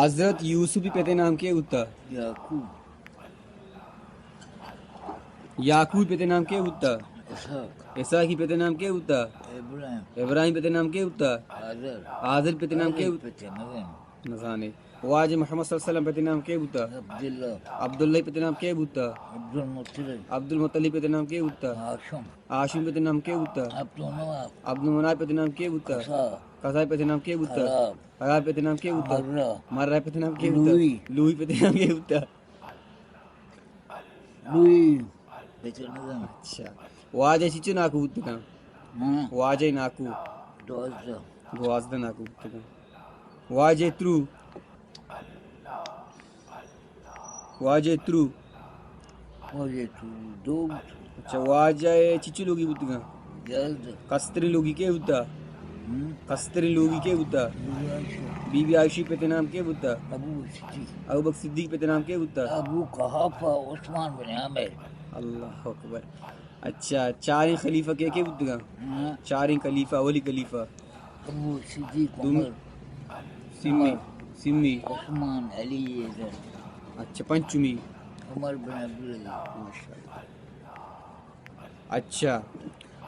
حضرت یوسف ءِ پت ءِ نام کے بوتا؟ یعقوب۔ یعقوب ءِ پت ءِ نام کے بوتا؟ اسحاق۔ اسحاق ءِ پت ءِ نام کے بوتا؟ ابراہیم۔ ابراہیم ءِ پت ءِ نام کے بوتا؟ حاضر۔ حاضر ءِ پت ءِ نام کے بوتا؟ پت ءِ نام نزانے۔ واجہ محمد صلی اللہ علیہ وسلم ءِ پت ءِ نام کے بوتا؟ عبداللہ۔ عبداللہ ءِ پت ءِ نام کے بوتا؟ عبدالمطلب۔ عبدالمطلب ءِ پت ءِ نام کے بوتا؟ ہاشم۔ ہاشم ءِ پت ءِ نام کے بوتا؟ عبدالمناف۔ عبدالمناف ءِ پت ءِ نام کے بوتا؟ قصا۔ قصا ءِ پت ءِ نام کے بوتا؟ خراب۔ خراب ءِ پت ءِ نام کے بوتا؟ مرہ۔ مرہ ءِ پت ءِ نام کے بوتا؟ لوئی۔ لوئی ءِ پت ءِ نام کے بوتا؟ لوئی۔ اچھا۔ واجہ چچو ناکو بوتگاں؟ ہاں۔ واجہ ناکو؟ دوازدہ۔ دوازدہ ناکو بوتگاں۔ واجہ ترو؟ واجہ ترو؟ واجہ ترو دو بوتگ۔ اچھا، واجہ چچو لوگی بوتگاں؟ یازدہ۔ کستریں لوگی کے بوتا؟ ہم؟ کستریں لوگی کے بوتا؟ بی بی عائشہ۔ بی بی عائشہ ءِ پت ءِ نام کے بوتا؟ ابو صدیق۔ ابو بکر صدیق ءِ پت ءِ نام کے بوتا؟ ابو قحافہ عثمان بن عامر۔ اللہ اکبر۔ اچھا، چاریں خلیفہ کے کے بوتگاں؟ ہاں۔ چاریں خلیفہ، اولی خلیفہ؟ ابو صدیق، دومی؟ عمر۔ سیمی؟ عمر۔ سیمی؟ عثمان، علی، حیدر۔ اچھا، پنچمی؟ عمر بن عبدالعزیز۔ ماشاءاللہ۔ اچھا،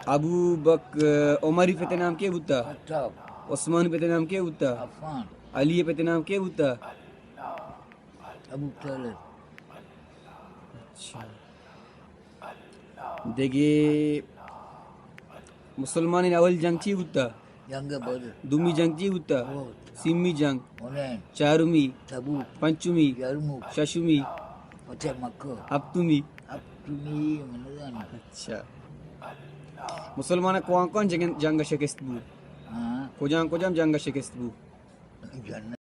ابو بک-، عمر ءِ پت ءِ نام کے بوتا؟ خطاب۔ عثمان ءِ پت ءِ نام کے بوتا؟ عفان۔ علی ءِ پت ءِ نام کے بوتا؟ ابو طالب۔ اچھا۔ دگہ مسلمانانی اول جنگ چی بوتا؟ جنگ بدر۔ دومی جنگ چی بوتا؟ احد۔ سیمی جنگ۔ حنین۔ چارمی۔ تبوک۔ پنچمی۔ یرموک۔ ششمی۔ فتح مکہ۔ ہپتمی۔ ہپتمی من نزاناں۔ اچھا۔ مسلمان کون کون جنگ، جنگ شکست بو؟ ہاں۔ کجام کجام جنگ شکست بو؟ جنگ